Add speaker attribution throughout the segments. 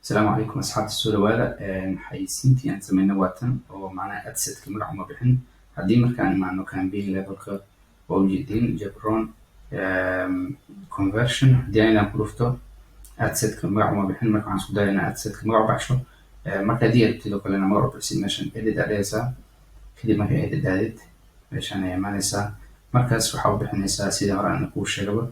Speaker 1: Asalaamu calaykum asxaabta, soo dhawaada. Xayeysiintii aan sameynay waa tan oo macnaha adsetka magac uma bixin. Haddii markaan imaano campaign levelka, waa ujeedin jabron conversion. Haddii inaan ku dhufto adsetka, magac uma bixin. Marka waxaan isku daya inaan adsetka magac u baxsho. Marka haddii aad rabtid oo kale inaad magac u bixisid, meeshan edit aad dhehaysaa. Kadib marka edit aadid, meeshan ayaa imaanaysaa. Markaas waxaa u bixinaysaa sidii hore aan kuu sheegaba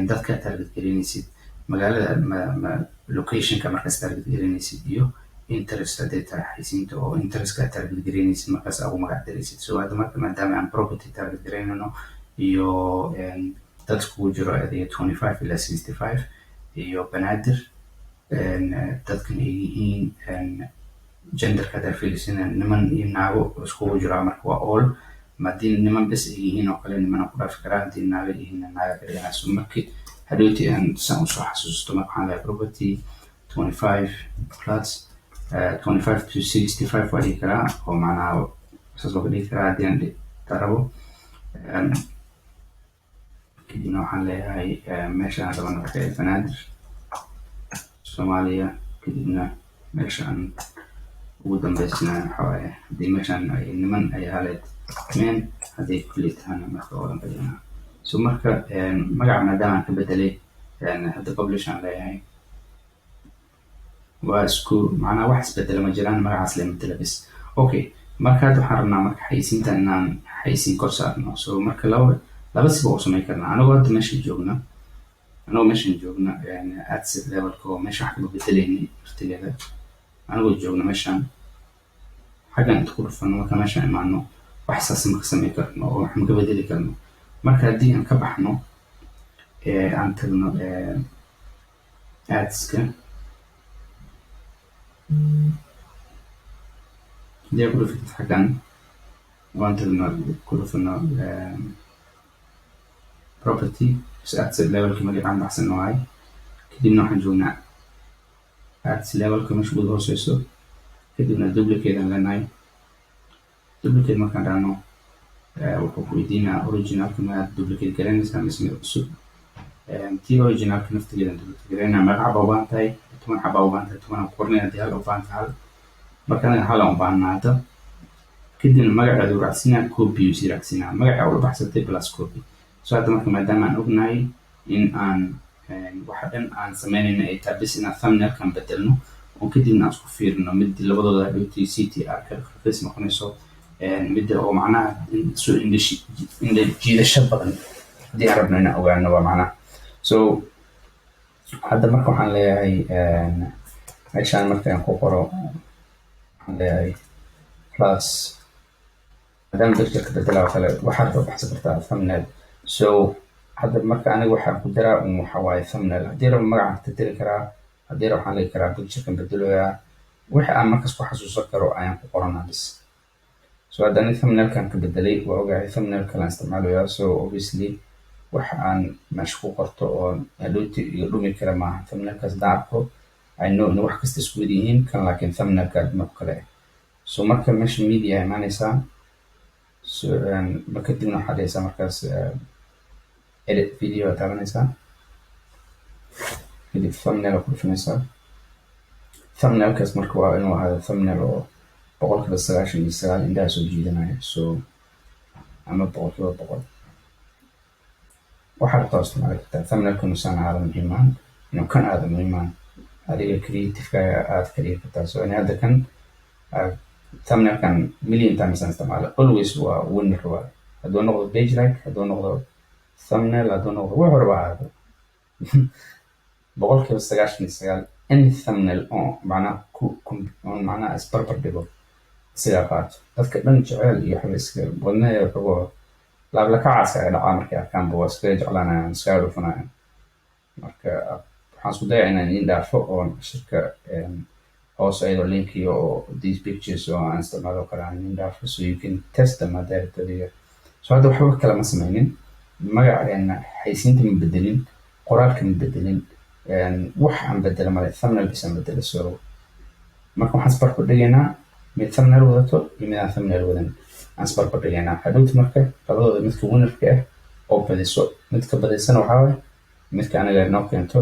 Speaker 1: dadka target gelinaysid, magaalada, locationka markaas target gelinaysid iyo interest hadday tahay xayeysiinta oo interestka target gelinaysid, markaas aad ugu magac daraysid. So hadda marka maadaama aan property target garaynayno iyo dad iskugu jiro adiga 25 ilaa 65 iyo Banaadir, dadkan ay yihiin genderka haddaa fiirisina niman iyo naago iskugu jiraa. Marka waa all. Haddii niman bes ay yihiin oo kale, niman aan ku dhaafi karaa. Haddii naago yihiin, naaga ka dhiganaa. So markii hadhowti aan san usoo xasuusto, marka waxaan leeyahay property 25 plus, 25 to 65 waa dhigi karaa oo macnaha saas waa ka dhigi karaa haddii aan rabo. Kadibna waxaan leeyahay meeshaan rabana waxay Banaadir, Soomaaliya. Kadibna meeshaan ugu dambeysna waxa waaye haddii meeshaan ay niman ay haleed men, haddii kulli tahana marka oo dhan ka dhiganaa. So marka magaca maadaama aan ka bedelay, hadda publish aan leeyahay. Waa isku macnaha, wax isbedela ma jiraan, magacaas le matela bes. Okay, marka hadda waxaan rabnaa marka xayeysiinta inaan xayeysiin kor saarno. So marka laba siba u samayn karnaa. Anagoo hadda meesha joogna, anagoo meeshan joogna adset levelka oo meesha wax kama bedelayni waqtigeeda, anagoo joogna meeshan xaggan inta ku dhufano, marka meeshaan imaano, wax saas ma ka samayn karno oo wax ma ka bedeli karno. Marka haddii aan ka baxno, aan tagno adska, haddii aad ku dhufatid xaggan, waan tagno, ku dhufano property adset levelka magacaan baxsan waay. Kadibna waxaan joognaa ads levelka meesha guda hooseyso. Kadibna duplicate aan leenahay. Duplicate markaan dhahno, wuxuu ku weydiinaa originalka ma duplicate garanaysaa mise mid cusub? Tii originalka naftigeeda duplicate garanayna. Meeqa xaba u baahan tahay? 10 xaba u baahan tahay, 10 aan ku qornay. Haddii hal u baahan tahay, hal. Marka anaga hal aan u baahanaa hadda. Kadibna magaceedu raacsinaa, copy uu sii raacsinaa, magaca ula baxsatay plus copy. So hadda marka maadaama aan ognahay in aan waxa dhan aan sameynayno ay tahay bis inaan thumbnailkan bedelno oo kadibna aan isku fiirino midii labadooda hadhowtii CTR ka raqiis noqonayso, midda oo macnaha soo indha jiidasho badan, haddii aan rabno inaan ogaano waa macnaha. So hadda marka waxaan leeyahay meeshaan markaan ku qoro, waxaan leeyahay plus, maadaama pictureka bedelaa oo kale, waxaad rabta baxsan kartaa thumbnail. So hadda marka aniga waxaan ku daraa un waxa waaye thumbnail. Haddii rabo magacaan ka tirtiri karaa, haddii rabo waxaan dhigi karaa picturekan bedeloyaa. Wixii aan markaas ku xasuusan karo ayaan ku qoranaa bis. So hadda ani thumbnailkan ka bedelay, waa ogahay thumbnail kalaan isticmaalayaa. So obviously wax aan meesha ku qorto oo hadhowti iga dhumi kara maaha. Thumbnailkaas haddaan arko, I know in wax kasta isku wada yihiin kan, laakiin thumbnailka nooc kale ah. So marka meesha media imaanaysaa. So kadibna waxaad dhehaysaa markaas edit video aad taabanaysaa. Kadib thumbnail aad ku dhufanaysaa. Thumbnailkaas marka waa inuu ahaado thumbnail oo 99% indhaha soo jiidanaya. So ama 100%, waxaa rabtaa isticmaali kartaa. Thumbnailka inuusan ahaado muhiimaan, inuu kan aado muhiimaan, adiga creativekaaga aad ka dhigi kartaa. So ani hadda kan thumbnailkan million times aan isticmaala, always waa winner waay. Hadduu noqdo page like, hadduu noqdo thumbnail, hadduu noqdo wuxuu raba ahaado, 99% any thumbnail oo macnaha ku oo macnaha isbarbar dhigo, isagaa qaato. Dadka dhan jeceel iyo waxba iska wadnaha waxoogo laablakaca iskaga dhacaa markay arkaanba, waa iskaga jeclaanayaan, iskaga dhufanayaan. Marka waxaan isku dayaa inaan idin dhaafo oo shirka hoos ayadoo linkiga oo these pictures oo aan isticmaalo kale aan idin dhaafo, so you can test them haddaa rabto adiga. So hadda waxba kale ma sameynin, magaceena xaysiinta ma bedelin, qoraalka ma bedelin, wax aan bedelo male, thumbnail bis aan bedelo. So marka waxaan isbarbar dhigaynaa mid thumbnail wadato iyo mid aan thumbnail wadan aan isbarbar dhigaynaa. Hadhowti marka labadooda midka winnerka ah oo badiso, midka badisana waxaa waaye midka aniga noo keento.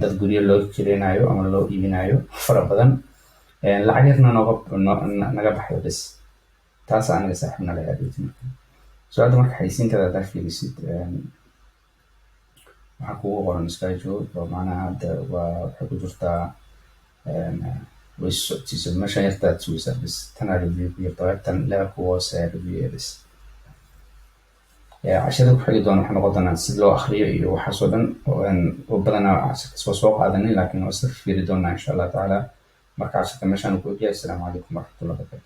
Speaker 1: Dad guryo loo kireynayo ama loo iibinayo fara badan, lacag yarna nooga naga baxdo bes. Taas aniga saaxiibna laga hadhowti. Marka so hadda marka xayeysiintada haddaa fiirisid, waxaa kugu qoran schedule oo macnaha hadda waa waxay ku jirtaa, way socodsiisa. Meeshan yartaad sugaysaa bes, tanaa review ku jirta, qaybtan levelka ugu hooseeya review bes. Cashada ku xigi doona waxay noqon doonaan si loo akhriyo iyo waxaas oo dhan oo badanaa cashirkaas waa soo qaadanay, laakiin waa isla fiiri doonaa, insha Allah tacaala. Marka cashirka meeshaan ku ogyahay. Asalaamu calaykum waraxmatullahi wabarakatu.